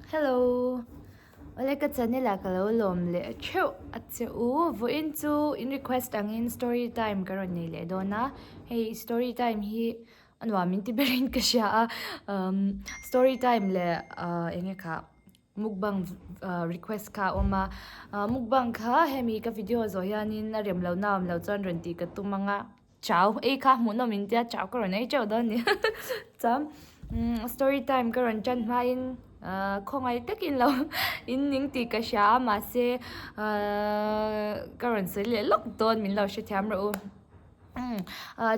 Hello. Awle ka channel ah ka lo lawm leh theuh a che u. Vawiin chu in request angin story time ka rawn nei leh dawn a. Hei story time hi a nuam in ti berin ka hria a. Umm story time leh ah eng nge kha mukbang request kha a awm a. Mukbang kha hemi ka video zawh hianin a rem lohna awm loh chuan rawn tih ka tum ang a. Chau ei kha hmuhnawm in tia chau ka rawn ei teuh dawn ni chuan story time ka rawn tan hmain khawngaih takin lo in ning tih ka hria a mahse ka rawn sawi leh lawk dawn min lo hrethiam rawh u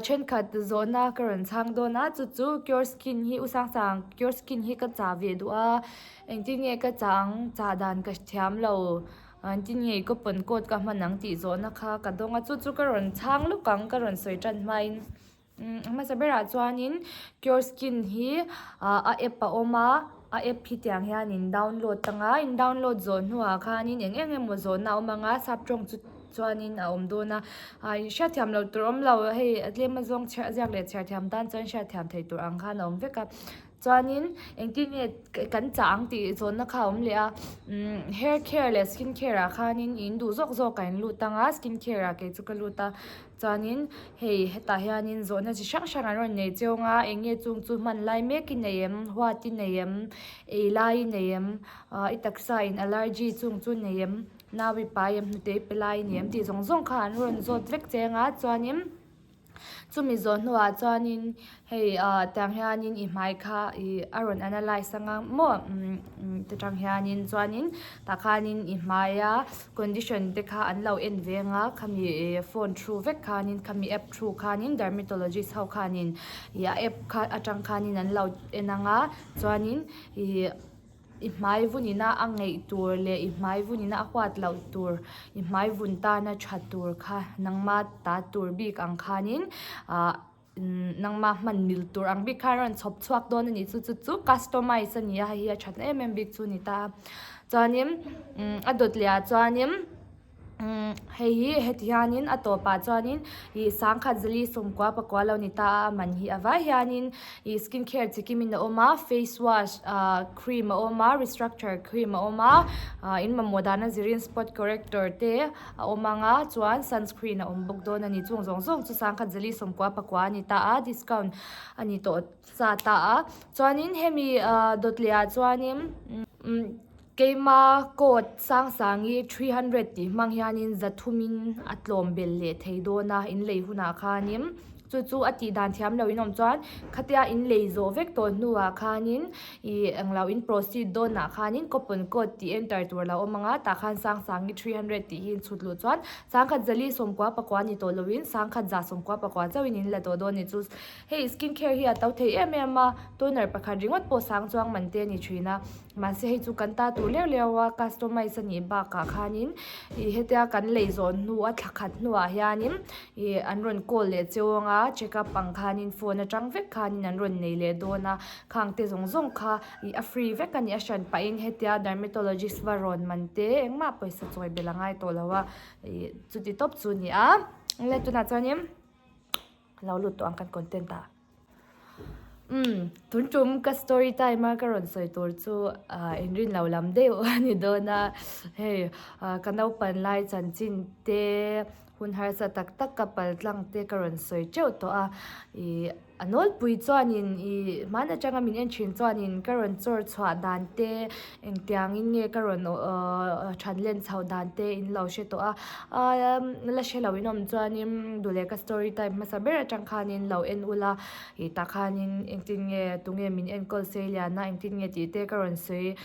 thenkhat zawhna ka rawn chhang dawn a chu chu cure skin hi u Sangsang cure skin hi ka chah ve duh a engtin nge ka chah ang chah dan ka thiam lo. Engtin nge i coupon code ka hman ang tih zawhna kha ka dawng a, chu chu ka rawn chhang lawk ang ka rawn sawi tan hmain umm a hmasa berah chuanin cure skin hi ah a app a awm a, a app hi tiang hian in download ang a, in download zawh hnuah khanin eng eng emaw zawhna a awm ang a, sap tawng chu chuanin a awm dawn a, ah in hriatthiam loh tur awm lo hei a tlem a zawng chhiar ziak leh chhiar thiam tan chuan hriatthiam theih tur ang khan a awm vek a. Chuanin engtin nge kan chah ang tih zawnna kha a awm leh a, umm hair care leh skin care ah khanin in duh zawk zawk ah in lut ang a, skin care ah kei chu ka lut a, chuanin hei hetah hianin zawhna chi hrang hrang an rawn nei chiang a, eng nge chung chu hman lai mek i nei em, huat i nei em, ei lai i nei em, ah i taksa in allergy chung chu nei em, nau i pai em, hnute i pe lai i nei em tih zawng zawng kha an rawn zawt vek chiang a, chuanin. Chumi zawh hnuah chuanin hei ah tiang hianin i hmai kha ih a rawn analyse anga maw umm te tang hianin chuanin tah khanin i hmaia condition te kha an lo en ve anga khami ih phone through vek khanin khami app through khanin dermatologist ho khanin ih a app kha atang khanin an lo en anga chuanin ih. I hmai vunina a ngeih tur leh i hmai vunina a huat loh tur, i hmai vun tana tha tur kha nangma ta tur bik ang khanin ah nangma hman mil tur ang bik khan a rawn chhawp chhuak dawn a nih chu chu chu customize a ni a hei hi a thatna em em bik chu a ni ta a chuanin a dawt leh ah chuanin. Umm hei hi heti hianin a tawpah chuanin ih sangkhat zali sawmkua pakua lo ni ta a a man hi a vai hianin ih skin care chi kimin a awm a face wash ah cream a awm a restructure cream a awm a ah in mamawh dana zirin spot corrector te a awm ang a chuan sunscreen a awm bawk dawn a ni chung zawng zawng chu sangkhat zali sawmkua pakua a ni ta a discount a ni tawh sa ta a chuanin hemi ah dawt leh ah chuanin umm. Keima code Sangsangi 300 tih hmang hianin zathumin a tlawm belh leh thei dawn a, in lei hunah khanin chu chu a tih dan thiam lo in awm chuan khatia in lei zawh vek tawh hnuah khanin ih englo in proceed dawnah khanin coupon code tih enter tur a lo awm ang a, tah khan Sangsangi 300 tih hi in chhut luh chuan sangkhat zali sawmkua pakua ni tawh loin sangkhat za sawmkua pakua chauhin in la tawh dawn a ni chu. Hei skin care hi a to thei em em a, toner pakhat ringawt pawh sang chuang man te a ni thin a. Mahse hei chu kan ta tur leuh leuh a customize a nih bakah khanin ih hetia kan lei zawh hnu a thla khat hnuah hianin ih an rawn call leh cheu anga check up ang khanin phone atang vek khanin an rawn nei leh dawn a khang te zawng zawng kha ih a free vek a nih a hran pahin hetia dermatologist va rawn man te engmah pawisa chawi belh a ngai tawh lo a ih chuti tawp chu a ni a tunah chuanin lo lut tawh ang kan content ah. Umm tun tum ka story time a ka rawn sawi tur chu ah inrin lo lam deuh a ni dawn a hei ah ka naupan lai chanchin te hun harsa tak tak ka pal tlang te ka rawn sawi teuh tawh a ih a nawlpui chuanin ih hman atanga min en thin chuanin ka rawn chawr chhuah dan te engtiangin nge ka rawn ah than len chhoh dan te in lo hre tawh a. Aaa la hre lo in awm chuanin duh leh ka story time hmasa ber atang khanin lo en ula ih tah khanin engtin nge tunge min enkawl sei lian a engtin nge tih te ka rawn sawi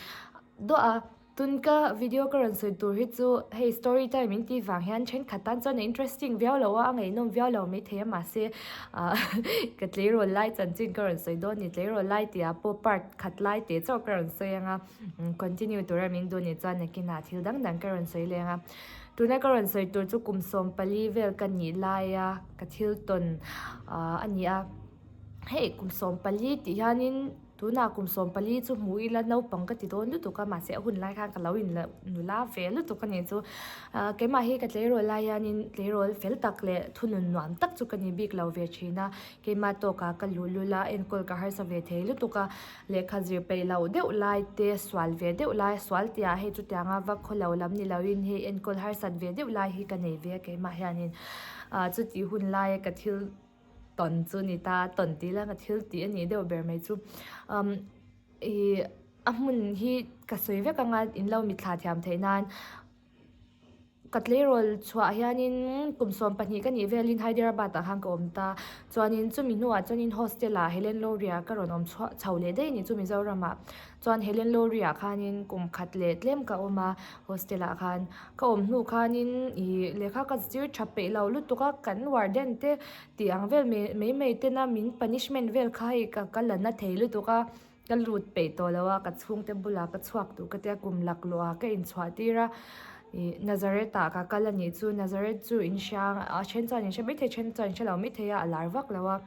duah a tun ka video ka rawn sawi tur hi chu hei story time in tih vang hian thenkhat tan chuan a interesting viau lo a a ngaihnawm viau lo maithei a mahse ah ka tleirawl lai chanchin ka rawn sawi dawn a ni tleirawl lai tih ah pawh part khat lai teh chauh ka rawn sawi ang a continue tura min duh nih chuan nakinah thil dang dang ka rawn sawi leh ang a. Tuna ka rawn sawi tur chu kum 14 vel ka nih laia ka thil tawn ah a ni a. Hei kum 14 tih hianin. Tunah kum 14 chu hmu ila naupang ka ti dawn lutuk a, mahse a hun lai khan ka lo in loh nula ve lutuk a nih chu. Ahh keimah hi ka tleirawl lai hianin tleirawl fel tak leh thunun nuam tak chu ka ni bik lo ve thin a, keimah tawkah ka luh lul a, enkawl ka harsa ve thei lutuk a, lehkha zir peih loh deuh lai te, sual ve deuh lai, sual tihah hei chutianga va khawlo lam ni loin hei enkawl harsat ve deuh lai hi ka nei ve a keimah hianin ahh chutih hun laia ka thil tawn chu ni ta, tawn tih ila ka thil tih a nih deuh ber mai chu umm ih a hmun hi ka sawi vek anga in lo mitthla thiam theih nan ka tleirawl chhuah hianin kum 12 ka nih velin Hyderabad ah khan ka awm ta chuanin chumi hnuah chuanin hostel ah Helen Lowry ah ka rawn awm chhuah chho leh daih a ni chu Mizoram ah chuan Helen Lowry ah khanin kum khat leh tlem ka awm a hostel ah khan. Ka awm hnu khanin ih lehkha ka zir tha peih lo lutuk a, kan warden te tih ang vel mai mai tena min punishment vel kha hei ka ka la na thei lutuk a, ka lut peih tawh lo a, ka chhungte bulah ka chhuak duh ka tia kum laklawh ah ka inchhuah tir a, ih Nazareth ah ka kal a nih chu, Nazareth chu in hria a then chuan in hre maithei then chuan in hre lo maithei a, a lar vak lo a.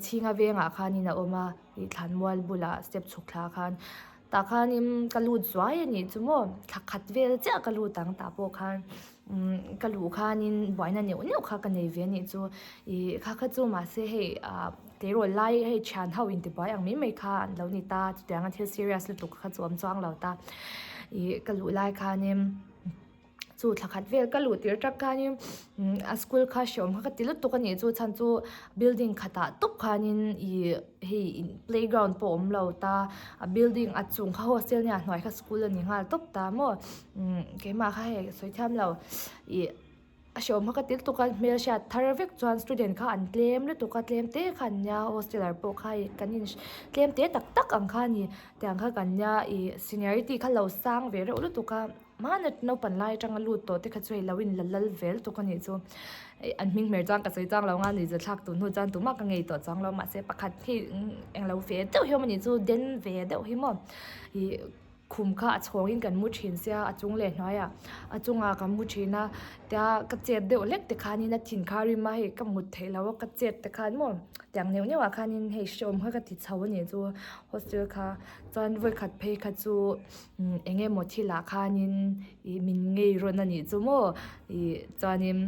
Chhinga vengah khanin a awm a ih thlanmual bulah step chhuk thla khan tah khanin ka lut zuai a nih chu maw thla khat vel chiah ka lut ang tah pawh khan umm ka luh khanin buaina neuh neuh kha ka nei ve a nih chu ih kha kha chu mahse hei ah tleirawl lai hei thian ho intibuai ang mai mai kha an lo ni ta chutianga thil serious lutuk kha chu awm chuang lo ta ih ka luh lai khanin. Chu thla khat vel ka luh tir tak khanin a school kha hreawm kha ka ti lutuk a nih chu chhan chu building khatah tawp khanin ih hei playground pawh a awm lo ta a building a chung kha hostel nia a hnuai kha school a ni nghal tawp ta maw keimah kha hei ka sawi thiam lo ih a hreawm kha ka ti lutuk a hmelhriat thar vek chuan student kha an tlem lutuk a tlem te kha an nia hosteler pawh kha ih kan in tlem te tak tak ang kha a ni tiang kha kan nia ih seniority kha lo sang ve reuh lutuk a. Hmana naupan lai atanga lut tawh te kha chu hei lo in la lal vel tuk a nih chu. An hming hmer chuan ka sawi chang lo nga nuihza thlak tur hnu chuan tumah ka ngei tawh chuang lo mahse pakhat hi englo ve deuh hi awm a nih chu den ve deuh hi maw ih khum kha a chhawng in kan mu thin sia a chung leh hnuaiah a chungah kan mu thin a tia ka chet deuh hlek te khanin a thin kha a rim a hei ka mut theih loh a ka chet te khan maw tiang neuh neuh ah khanin hei hrehawm kha ka ti chho a nih chu hostel kha chuan vawikhat phei kha chu. Eng emaw thilah khanin ih min ngei rawn a nih chu maw ih chuanin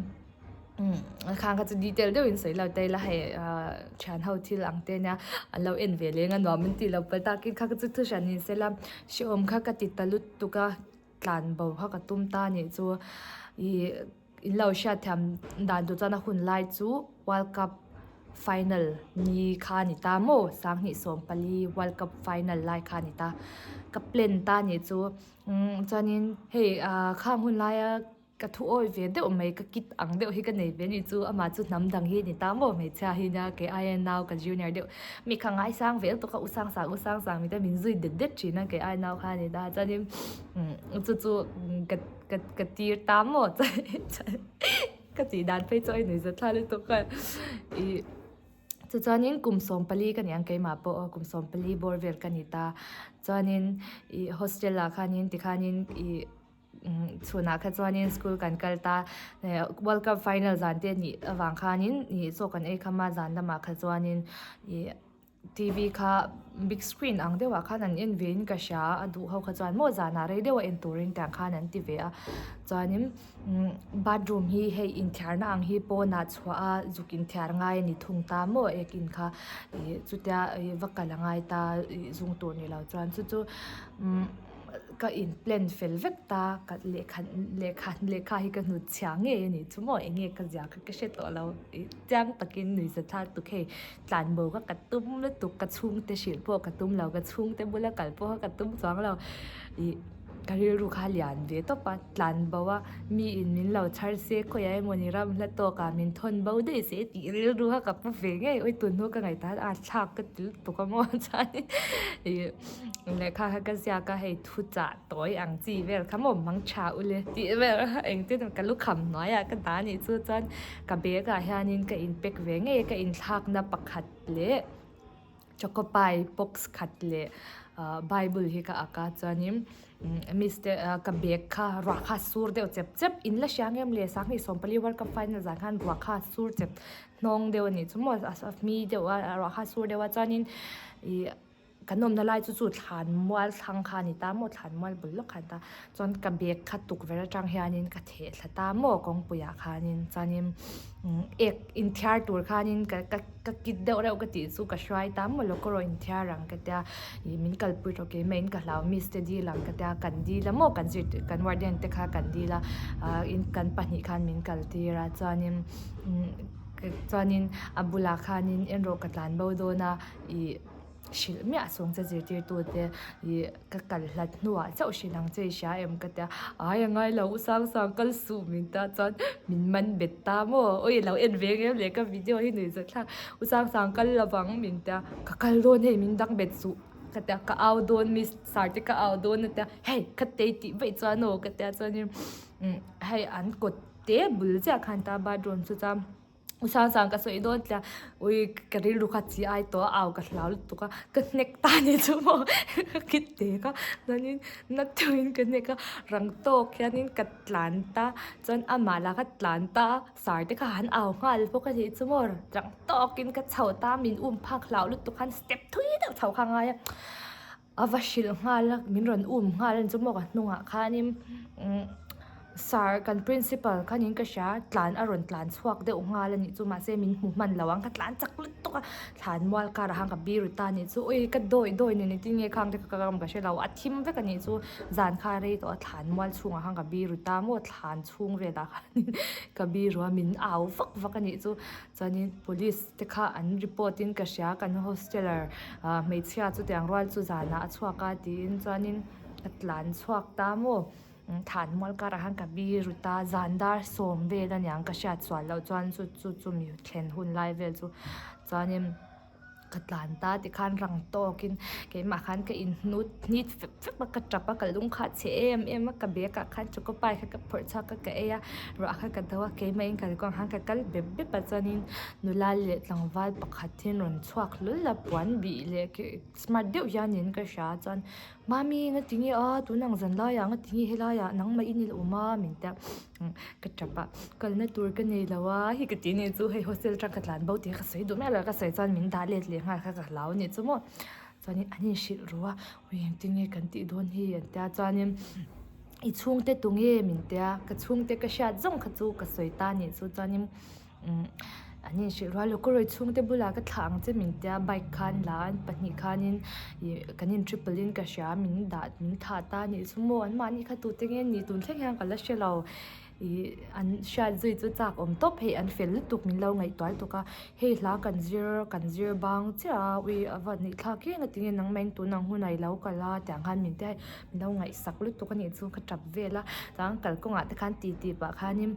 khang kha chu detail deuhin sawi lo ta ila hei ah thian ho thil ang te nia an lo en ve leng a nuam an tih loh palh takin kha chu thu hran ni sela hrehawm kha ka ti ta lutuk a tlan bo kha ka tum ta a nih chu ih. In lo hriatthiam dan tur chuan a hun lai chu World Cup final ni kha a ni ta maw 2014 World Cup final lai kha a ni ta ka plan ta a nih chu umm chuanin hei ah khang hun laia ka thu awi ve deuh mai ka kit ang deuh hi ka nei ve a nih chu amah chu hnam dang hi a ni ta maw hmeichhia hi nia kei aia nau ka junior deuh mi kha ngaisang vel tawk a u sang sang u sang sang mi te min zui det det thin a kei aia nau kha a ni ta chuanin umm chu chu ka. Ka ka tir ta maw ka tih dan phei chu a inui zat thla lutuk a ih chu chuanin kum 14 ka ni ang keimah pawh aw kum 14 bawr vel ka ni ta chuanin ih hostel ah khanin tikhanin ih chhunah kha chuanin school kan kal ta world cup final zan te anih avang khanin ih chaw kan ei kham a zan lamah kha chuanin ih. T_V kha big screen ang deuhah khan an en ve in ka hria a duh ho kha chuan maw zanah rei deuh a en turin tiang khan an ti ve a chuanin bathroom hi hei inthiarna ang hi pawnah chhuah a zuk inthiar ngai a ni thung ta maw ekin kha ih chutia ih va kal a ngai ta ih zung tur ni lo chuan chu chu umm. Ka in plan fel vek ta, ka lehkha lehkha lehkha hi ka hnut chhia ngei a nih chu maw eng nge ka zia kha ka hre tawh lo ih chiang takin nui za thla tuk hei tlanbo kha ka tum lutuk ka chhungte hrilh pawh ka tum lo ka chhungte bula kal pawh kha ka tum chuang lo ih ka rilru kha lian ve tawp a tlanbo a mi in min lo chhar se khawiah emawni ram hla tawkah min thawn bo daih se tih rilru kha ka pu ve ngei awi tun hnu ka ngaihtuah a thlak ka ti lutuk a maw chuanin ih. Lehkha kha ka ziak a, hei thu chah tawi ang chi vel kha maw mang tha ule tih vel kha engtin ka lukham hnuaiah ka dah anih chu chuan ka bag ah hianin ka in pack ve ngei a, ka inthlakna pakhat leh choco pie box khat leh ah bible hi ka ak a chuanin miss te ka bag kha ruah kha a sur deuh chep chep in la hria ngem le 2014 world cup final zan khan ruah kha a sur chep. hnawng deuh a nih chu maw a hmi deuh a ruah kha a sur deuh a chuanin ih kan awmna lai chu chu thlan mual thlang kha a ni ta maw thlan mual bul lawk kha a ni ta chuan ka bag kha tukverh atang hianin ka theh thla ta maw kawngpui ah khanin chuanin ek inthiar tur khanin ka ka ka kit deuh reuh ka tih chu ka hruai ta maw lawk erawh inthiar ang ka tia ih min kalpui rawh keimah in ka hlau miss te dil ang ka tia kan dil a maw kan zirtir kan warden te kha kan dil a ah in kan pahnih khan min kal tir a chuanin chuanin a bulah khanin en rawh ka tlan bo dawn a ih. Hrilh miah sawng che zirtirtu te ih ka kal hlat hnuah chauh hrilh ang che i hria em ka tia ai a ngai lo u sang sang kal suh min ta chuan min man bet ta maw awi lo en ve ngem leh ka video hi nuih zawt thlak u sang sang kal lovang min tia ka kal dawn hei min dang bet suh ka tia ka au dawn miss sar te ka au dawn a tia hei kha tei tih vaih chuan aw ka tia chuanin hei an kawt te bul chiah khan ta bathroom chu chuan. U Sangsang ka sawi dawn tia ui ka rilru kha chi ai tawh a au ka hlau lutuk a ka hnek ta ni chu maw ka kit tek a chuanin na deuhin ka hnek a rang tawk hianin ka tlan ta chuan amah lah kha tlan ta a sar te kha han au nghal bawk a nih chu maw rang tawkin ka chho ta min um phak hlau lutuk khan step thui deuh chho kha a ngai a a va hrilh nghal a min rawn um nghal a ni chu maw ka hnungah khanin umm sir kan principal khanin ka hria tlan a rawn tlan chhuak deuh nghal a nih chu mahse min hmu hman lo ang ka tlan chak lutuk a thlan mual karah khan ka biru ta a nih chu ui ka dawi dawi nen engtin nge khang te kha ka ram ka hre lo a thim vek a nih chu zan kha rei tawh a thlan mual chhungah khan ka biru ta maw thlan chhung velah khanin ka biru a min au vak vak a nih chu. Chuanin police te kha an report in ka hria kan hosteler ah hmeichhia chu tiang rual chu zanah a chhuak a tiin chuanin ka tlan chhuak ta maw thlan mual karah khan ka biru ta zan dar sawm vel aniang ka hriat sual loh chuan chu chu chumi thlen hun lai vel chu chuanin ka tlan ta tikhan rang tawkin keimah khan ka inhnut hnit fep fep a ka tap a ka lung kha a chhe em em a ka bag ah khan choco pie kha ka phawrh chhuak a ka ei a ruah kha ka do a keimah in kalkawng khan ka kal bep bep a chuanin nula leh tlangval pakhat hi an rawn chhuak hlawl a puan bih leh smart deuh hianin ka hria chuan mami ngatinge a tunang zan laiah ngatinge helaiah nangmah in ila awm a min tia. Ka tap a, kalna tur ka nei lo a, hi ka tih nih chu hei hostel atang ka tlan bo tih kha ka sawi duh miah lo a, ka sawi chuan min dah let leh nghal kha ka hlau a nih chu maw. Chuanin an inhrilh ru a, ui engtin nge kan tih dawn hi an tia chuanin i chhungte tunge min tia, ka chhungte ka hriat zawng kha chu ka sawi ta nih chu chuanin. Umm an inhrilh rual lo ka rawi chhungte bulah ka thlah ang che min tia bike khan la an pahnih khanin ih kan in triple in ka hria min dah min thlah ta anih chu maw an mahni kha tute nge ni tun thleng hian ka la hre lo ih an hriat zui chu chak awm tawp hei an fel lutuk min lo ngaihtuah lutuk a hei hla kan zir kan zir bang chiah a ui a va nih thlak em a tinge nangmah in tun ang hunah i lo kal a tiang khan min tia hei min lo ngaihsak lutuk anih chu ka tap vel a chuan kalkawngah te khan titi pah khanin.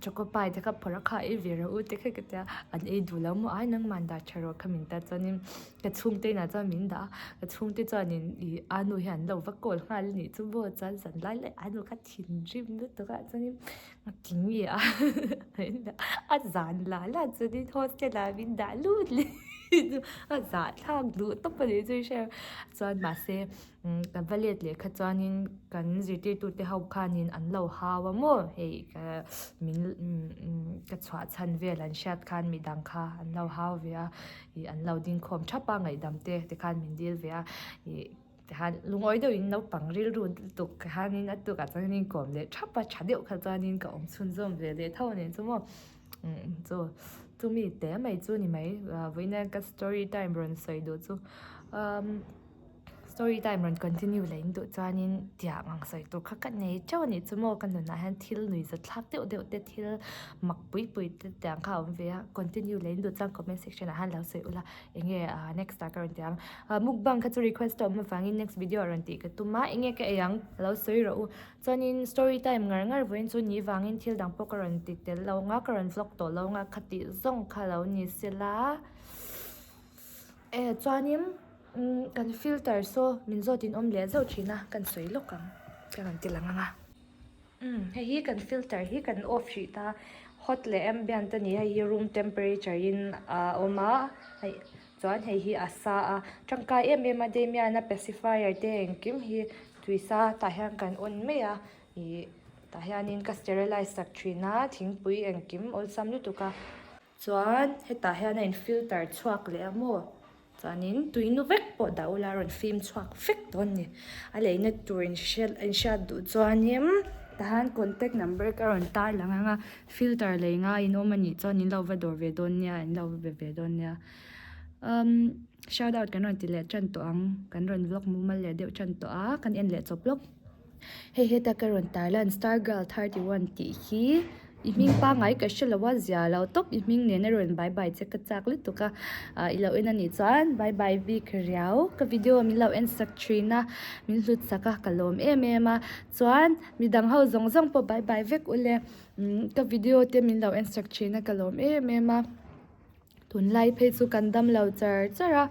Choco pie te kha phawrh a kha ei ve rawh u te kha ka tia an ei duh lo maw ai nangman dah tha rawh kha min ta chuanin ka chhungte inah chuan min dah a ka chhungte chuanin ih a nu hian an lo va call nghal a nih chu maw chuan zan lai lai a nu kha thinrim lutuk a chuanin a ti nge a a zan lah lah chuanin hostel ah min dah lut leh a zahthlak duh tawp a nih chu i hria chuan mahse. Ka va let leh kha chuanin kan zirtirtute ho khanin an lo hau a maw hei ka min ka chhuah chhan vel an hriat khan midang kha an lo hau ve a ih an lo ding khawm thap a ngaihdam te tikhan min dil ve a ih tikhan lungawi deuhin naupang rilru lutuk khanin a tukah chuan in kawm leh thap a tha deuh kha chuanin ka awm chhunzawm ve leh tho a nih chu maw chu chumi te mai chu ni mai vawiina ka story time rawn sawi duh chu umm. Story time rawn continue leh in duh chuanin tiang ang sawi tur kha ka nei teuh a nih chu maw ka nunah hian thil nui za thlak deuh deuh te thil mak pui pui te tiang kha a awm ve a continue leh in duh chuan comment section ah hian lo sawi ula eng nge ah next ah ka rawn ti ang ah mukbang kha chu request a awm avangin next video ah rawn tih ka tum a eng nge ka ei ang lo sawi rawh u chuanin story time ngar ngar vawiin chu ni vangin thil dang pawh ka rawn ti tel lo ang a ka rawn vlog tawh lo ang a khatih zawng kha lo ni sela e chuanin. Umm kan filter saw min zawt in awm leh zauh thin a kan sawi lawk ang ka rawn ti lang ang a umm hei hi kan filter hi kan off hrih ta hot leh ambient a ni a hei hi room temperature in a awm a hei chuan hei hi a sa a tangkai em em a Damian a pacifier te engkim hi tui sa tah hian kan on mai a ih tah hianin ka sterilize sak thin a thingpui engkim awlsam lutuk a. Chuan hetah hian a in filter chhuak leh a maw chuanin tui nu vek pawh dah ula a rawn fim chhuak vek dawn a ni. A leina tur in hriat duh chuanin tahan contact number ka rawn tar lang ang a filter lei ngaiin awm a nih chuan in lo va dawr ve dawn nia in lo va be ve dawn nia. Umm shout out kan rawn ti leh tan tawh ang kan rawn vlog mumal leh deuh tan tawh a kan en leh chawp lawk. Hei heta ka rawn tar lan star girl 31 tih hi i hming pangngai ka hre lo a zia lo tawp i hming nen a rawn bye bye che ka chak lutuk a ah i lo en a nih chuan bye bye bik riau ka video min lo en sak thin a min hlut sak a ka lawm em em a chuan midang ho zawng zawng pawh bye bye vek ule umm ka video te min lo en sak thin a ka lawm em em a. Tunlai phei chu kan dam lo char char a,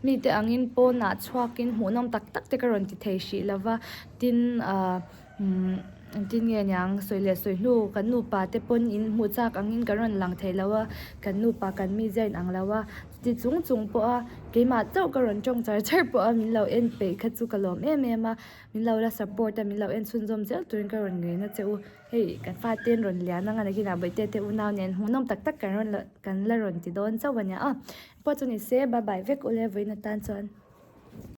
mite angin pawnah chhuakin hmuhnawm tak tak te ka rawn ti thei hrih lo va, tin ah umm engtin nge niang sawi leh sawi hnu kan nupa te pawn in hmuh chak angin kan rawn lang thei lo a, kan nupa kan mizia in ang lo a, chuti chung chung pawha keimah chauh ka rawn tawng char char pawha min lo en peih kha chu ka lawm em em a, min lo la support a min lo en chhunzawm zel turin ka rawn ngen a che u. Hei kan fate an rawn lian ang a nakinah bawihte te unau nen hmuhnawm tak tak kan rawn kan la rawn ti dawn chauh a nia aw. Pawh chu ni se bye bye vek ule vawiin atan chuan.